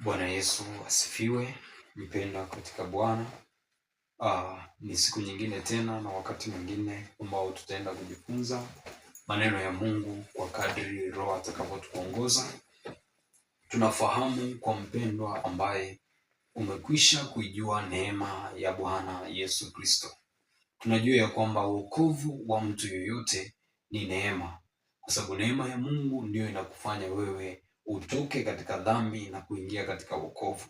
Bwana Yesu asifiwe, mpendwa katika Bwana. Ni siku nyingine tena na wakati mwingine ambao tutaenda kujifunza maneno ya Mungu kwa kadri Roho atakavyotuongoza. Tunafahamu kwa mpendwa ambaye umekwisha kuijua neema ya Bwana Yesu Kristo. Tunajua ya kwamba wokovu wa mtu yoyote ni neema, kwa sababu neema ya Mungu ndiyo inakufanya wewe utoke katika dhambi na kuingia katika wokovu.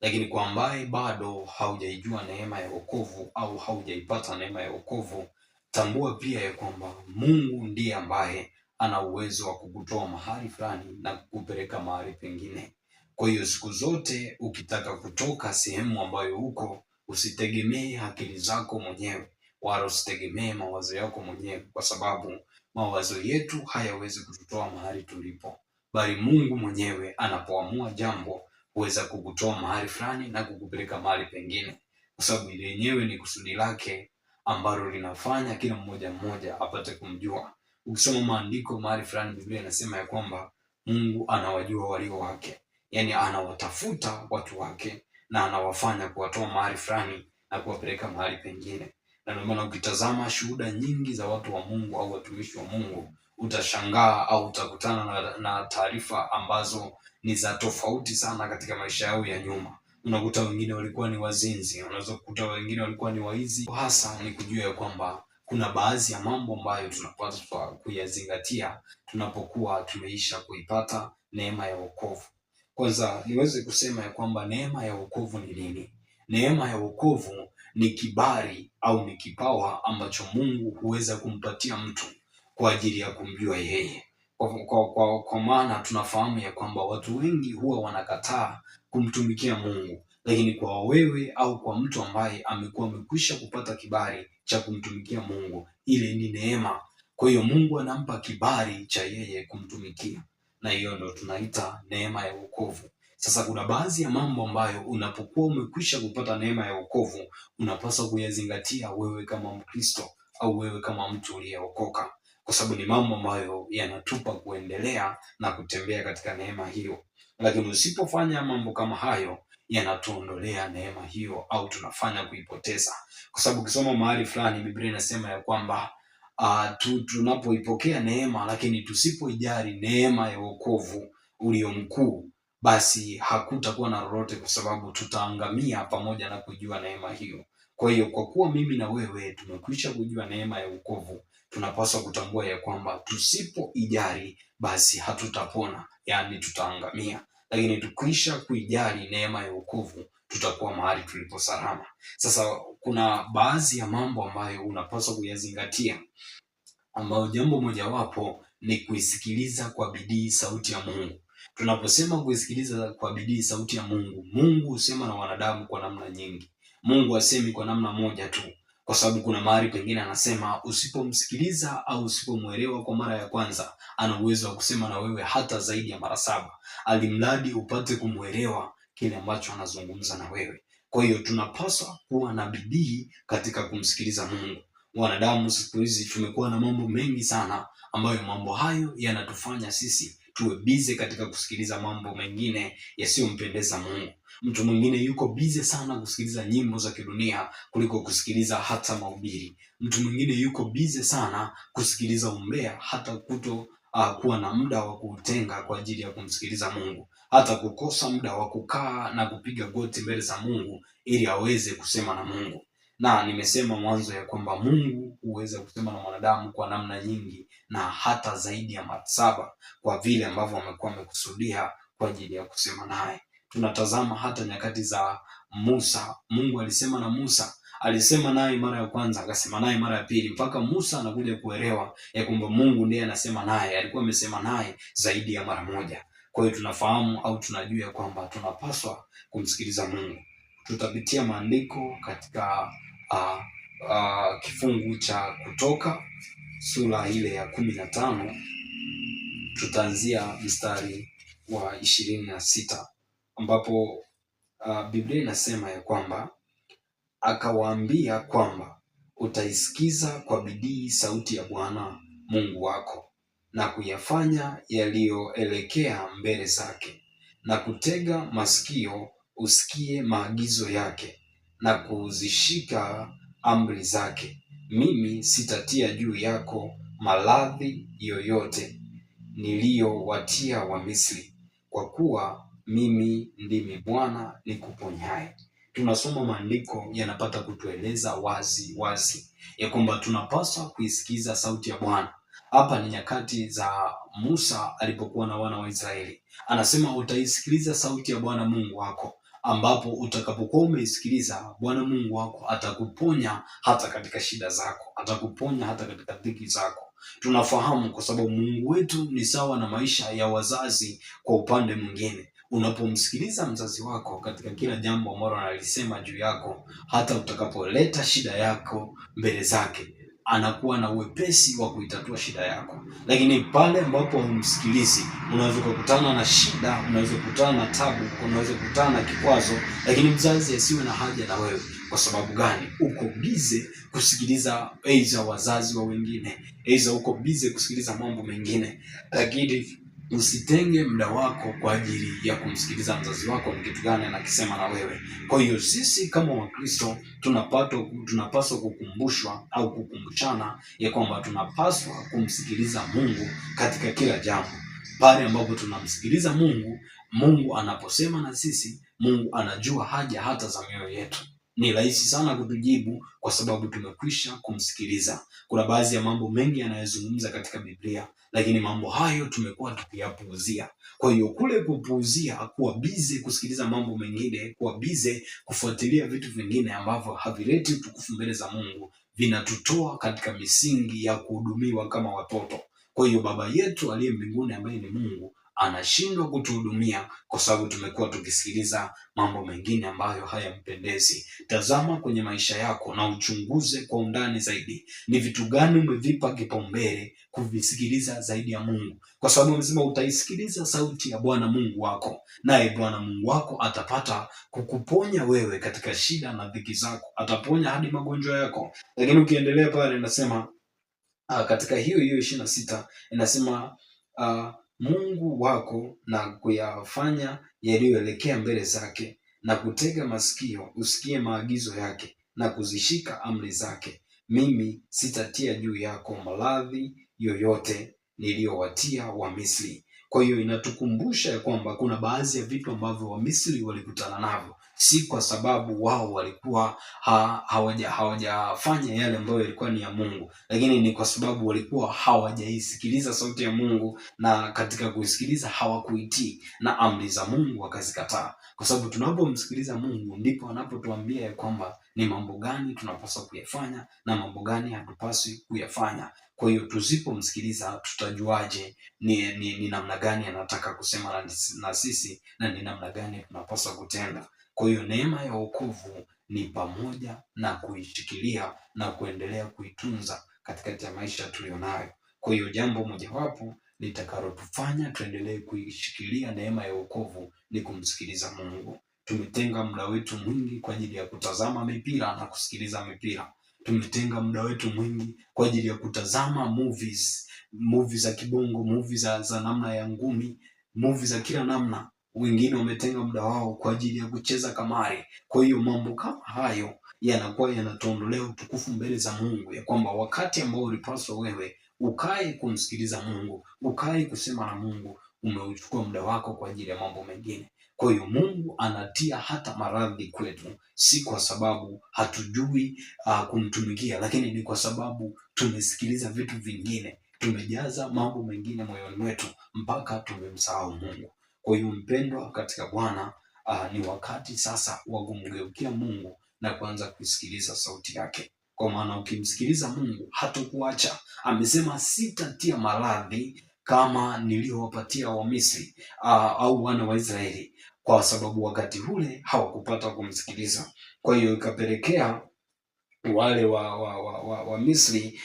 Lakini kwa ambaye bado haujaijua neema ya wokovu au haujaipata neema ya wokovu, tambua pia ya kwamba Mungu ndiye ambaye ana uwezo wa kukutoa mahali fulani na kukupeleka mahali pengine. Kwa hiyo siku zote ukitaka kutoka sehemu ambayo uko, usitegemee akili zako mwenyewe wala usitegemee mawazo yako mwenyewe, kwa sababu mawazo yetu hayawezi kututoa mahali tulipo, bali Mungu mwenyewe anapoamua jambo huweza kukutoa mahali fulani na kukupeleka mahali pengine, kwa sababu ile yenyewe ni kusudi lake ambalo linafanya kila mmoja mmoja apate kumjua. Ukisoma maandiko mahali fulani, Biblia inasema ya kwamba Mungu anawajua walio wake, yaani anawatafuta watu wake na anawafanya kuwatoa mahali fulani na kuwapeleka mahali pengine. Na ndio maana ukitazama shuhuda nyingi za watu wa Mungu au watumishi wa Mungu utashangaa au utakutana na taarifa ambazo ni za tofauti sana katika maisha yao ya nyuma. Unakuta wengine walikuwa ni wazinzi, unaweza kukuta wengine walikuwa ni waizi. Hasa ni kujua ya kwamba kuna baadhi ya mambo ambayo tunapaswa kuyazingatia tunapokuwa tumeisha kuipata neema ya wokovu. Kwanza niweze kusema ya kwamba neema ya wokovu ni nini? Neema ya wokovu ni kibali au ni kipawa ambacho Mungu huweza kumpatia mtu kwa ajili ya kumjua yeye. Kwa maana tunafahamu ya kwamba watu wengi huwa wanakataa kumtumikia Mungu, lakini kwa wewe au kwa mtu ambaye amekuwa amekwisha kupata kibali cha kumtumikia Mungu, ile ni neema. Kwa hiyo Mungu anampa kibali cha yeye kumtumikia, na hiyo ndo tunaita neema ya wokovu. Sasa kuna baadhi ya mambo ambayo unapokuwa umekwisha kupata neema ya wokovu unapaswa kuyazingatia wewe kama Mkristo au wewe kama mtu uliyeokoka, kwa sababu ni mambo ambayo yanatupa kuendelea na kutembea katika neema hiyo. Lakini usipofanya mambo kama hayo, yanatuondolea neema hiyo au tunafanya kuipoteza, kwa sababu ukisoma mahali fulani Biblia inasema ya kwamba tunapoipokea neema lakini tusipoijali neema ya wokovu ulio mkuu, basi hakutakuwa na lolote, kwa sababu tutaangamia pamoja na kujua neema hiyo. Kwa hiyo kwa kuwa mimi na wewe tumekwisha kujua neema ya wokovu, tunapaswa kutambua ya kwamba tusipoijali basi hatutapona, yaani tutaangamia. Lakini tukisha kuijali neema ya wokovu tutakuwa mahali tulipo salama. Sasa kuna baadhi ya mambo ambayo unapaswa kuyazingatia, ambayo jambo mojawapo ni kuisikiliza kwa bidii sauti ya Mungu. Tunaposema kuisikiliza kwa bidii sauti ya Mungu, Mungu husema na wanadamu kwa namna nyingi. Mungu hasemi kwa namna moja tu, kwa sababu kuna mahali pengine anasema usipomsikiliza au usipomwelewa kwa mara ya kwanza, ana uwezo wa kusema na wewe hata zaidi ya mara saba, alimradi upate kumwelewa kile ambacho anazungumza na wewe. Kwa hiyo tunapaswa kuwa na bidii katika kumsikiliza Mungu. Wanadamu siku hizi tumekuwa na mambo mengi sana ambayo mambo hayo yanatufanya sisi tuwe bize katika kusikiliza mambo mengine yasiyompendeza Mungu. Mtu mwingine yuko bize sana kusikiliza nyimbo za kidunia kuliko kusikiliza hata mahubiri. Mtu mwingine yuko bize sana kusikiliza umbea hata kuto kuwa na muda wa kuutenga kwa ajili ya kumsikiliza Mungu, hata kukosa muda wa kukaa na kupiga goti mbele za Mungu ili aweze kusema na Mungu. Na nimesema mwanzo ya kwamba Mungu huweza kusema na mwanadamu kwa namna nyingi na hata zaidi ya mara saba, kwa vile ambavyo amekuwa amekusudia kwa ajili ya kusema naye. Tunatazama hata nyakati za Musa, Mungu alisema na Musa, alisema naye mara ya kwanza, akasema naye mara ya pili, mpaka Musa anakuja kuelewa ya kwamba Mungu ndiye anasema naye. Alikuwa amesema naye zaidi ya mara moja. Kwa hiyo tunafahamu au tunajua kwamba tunapaswa kumsikiliza Mungu. Tutapitia maandiko katika kifungu cha Kutoka sura ile ya 15, tutaanzia mstari wa 26 ambapo Biblia inasema ya kwamba akawaambia kwamba utaisikiza kwa bidii sauti ya Bwana Mungu wako na kuyafanya yaliyoelekea mbele zake na kutega masikio usikie maagizo yake na kuzishika amri zake, mimi sitatia juu yako maradhi yoyote niliyowatia Wamisri, kwa kuwa mimi ndimi Bwana nikuponyaye. Tunasoma maandiko yanapata kutueleza wazi wazi ya kwamba tunapaswa kuisikiza sauti ya Bwana. Hapa ni nyakati za Musa alipokuwa na wana wa Israeli, anasema utaisikiliza sauti ya Bwana Mungu wako, ambapo utakapokuwa umeisikiliza, Bwana Mungu wako atakuponya hata katika shida zako, atakuponya hata katika dhiki zako. Tunafahamu kwa sababu Mungu wetu ni sawa na maisha ya wazazi. Kwa upande mwingine, unapomsikiliza mzazi wako katika kila jambo ambalo analisema juu yako, hata utakapoleta shida yako mbele zake, anakuwa na uwepesi wa kuitatua shida yako. Lakini pale ambapo humsikilizi, unaweza kukutana na shida, unaweza kukutana na tabu, unaweza kukutana na kikwazo, lakini mzazi asiwe na haja na wewe. Kwa sababu gani? Uko bize kusikiliza aidha wazazi wa wengine, aidha uko bize kusikiliza mambo mengine, lakini usitenge muda wako kwa ajili ya kumsikiliza mzazi wako ni kitu gani anakisema na wewe. Kwa hiyo sisi kama Wakristo tunapaswa kukumbushwa au kukumbushana ya kwamba tunapaswa kumsikiliza Mungu katika kila jambo. Pale ambapo tunamsikiliza Mungu, Mungu anaposema na sisi, Mungu anajua haja hata za mioyo yetu. Ni rahisi sana kutujibu kwa sababu tumekwisha kumsikiliza. Kuna baadhi ya mambo mengi yanayozungumza katika Biblia, lakini mambo hayo tumekuwa tukiyapuuzia. Kwa hiyo kule kupuuzia, kuwa bize kusikiliza mambo mengine, kuwa bize kufuatilia vitu vingine ambavyo havileti utukufu mbele za Mungu, vinatutoa katika misingi ya kuhudumiwa kama watoto. Kwa hiyo Baba yetu aliye mbinguni ambaye ni Mungu anashindwa kutuhudumia kwa sababu tumekuwa tukisikiliza mambo mengine ambayo hayampendezi. Tazama kwenye maisha yako na uchunguze kwa undani zaidi, ni vitu gani umevipa kipaumbele kuvisikiliza zaidi ya Mungu, kwa sababu amesema utaisikiliza sauti ya Bwana Mungu wako, naye Bwana Mungu wako atapata kukuponya wewe katika shida na dhiki zako, ataponya hadi magonjwa yako. Lakini ukiendelea pale inasema katika hiyo hiyo 26 inasema Mungu wako na kuyafanya yaliyoelekea mbele zake na kutega masikio usikie maagizo yake na kuzishika amri zake. Mimi sitatia juu yako maradhi yoyote niliyowatia Wamisri. Kwa hiyo inatukumbusha ya kwamba kuna baadhi ya vitu ambavyo Wamisri walikutana navyo, si kwa sababu wao walikuwa hawajafanya yale ambayo yalikuwa ni ya Mungu, lakini ni kwa sababu walikuwa hawajaisikiliza sauti ya Mungu, na katika kuisikiliza hawakuitii na amri za Mungu wakazikataa. Kwa sababu tunapomsikiliza Mungu ndipo anapotuambia ya kwamba ni mambo gani tunapaswa kuyafanya na mambo gani hatupaswi kuyafanya. Kwa hiyo tusipomsikiliza tutajuaje ni namna gani anataka kusema na sisi na ni namna gani tunapaswa kutenda? Kwa hiyo neema ya wokovu ni pamoja na kuishikilia na kuendelea kuitunza katikati ya maisha tuliyonayo. Kwa hiyo jambo mojawapo litakalotufanya tuendelee kuishikilia neema ya wokovu ni kumsikiliza Mungu. Tumetenga muda wetu mwingi kwa ajili ya kutazama mipira na kusikiliza mipira. Tumetenga muda wetu mwingi kwa ajili ya kutazama movies, movies za kibongo, movies za namna ya ngumi, movies za kila namna. Wengine wametenga muda wao kwa ajili ya kucheza kamari. Kwa hiyo mambo kama hayo yanakuwa yanatuondolea utukufu mbele za Mungu, ya kwamba wakati ambao ulipaswa wewe ukae kumsikiliza Mungu, ukae kusema na Mungu, umeuchukua muda wako kwa ajili ya mambo mengine. Kwa hiyo Mungu anatia hata maradhi kwetu, si kwa sababu hatujui kumtumikia, lakini ni kwa sababu tumesikiliza vitu vingine, tumejaza mambo mengine moyoni mwetu mpaka tumemsahau Mungu. Kwa hiyo mpendwa katika Bwana, ni wakati sasa wa kumgeukia Mungu na kuanza kusikiliza sauti yake, kwa maana ukimsikiliza Mungu hatakuacha. Amesema sitatia maradhi kama niliyowapatia Wamisri au wana wa Israeli, kwa sababu wakati ule hawakupata kumsikiliza. Kwa hiyo ikapelekea wale wa Misri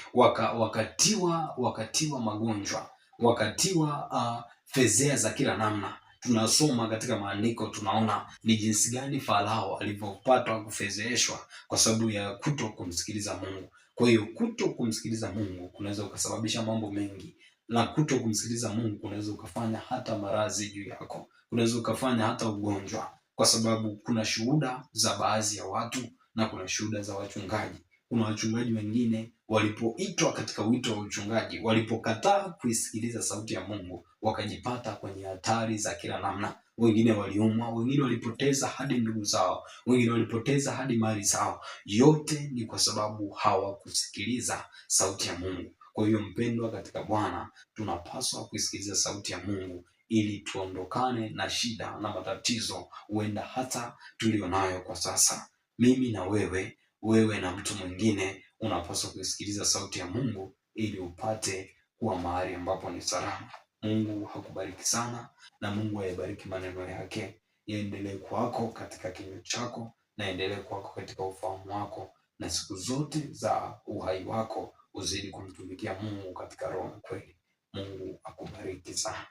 wakatiwa magonjwa, wakatiwa fezea za kila namna. Tunasoma katika maandiko, tunaona ni jinsi gani Farao alivyopatwa kufezeeshwa kwa sababu ya kuto kumsikiliza Mungu. Kwa hiyo kuto kumsikiliza Mungu kunaweza ukasababisha mambo mengi, na kuto kumsikiliza Mungu kunaweza ukafanya hata maradhi juu yako. Unaweza ukafanya hata ugonjwa, kwa sababu kuna shuhuda za baadhi ya watu na kuna shuhuda za wachungaji. Kuna wachungaji wengine walipoitwa katika wito wa uchungaji, walipokataa kuisikiliza sauti ya Mungu, wakajipata kwenye hatari za kila namna. Wengine waliumwa, wengine walipoteza hadi ndugu zao, wengine walipoteza hadi mali zao. Yote ni kwa sababu hawakusikiliza sauti ya Mungu. Kwa hiyo, mpendwa katika Bwana, tunapaswa kuisikiliza sauti ya Mungu ili tuondokane na shida na matatizo huenda hata tulionayo kwa sasa. Mimi na wewe, wewe na mtu mwingine, unapaswa kuisikiliza sauti ya Mungu ili upate kuwa mahali ambapo ni salama. Mungu hakubariki sana, na Mungu ayabariki maneno yake, yaendelee kwako katika kinywa chako na endelee kwako katika ufahamu wako, na siku zote za uhai wako uzidi kumtumikia Mungu katika roho na kweli. Mungu akubariki sana.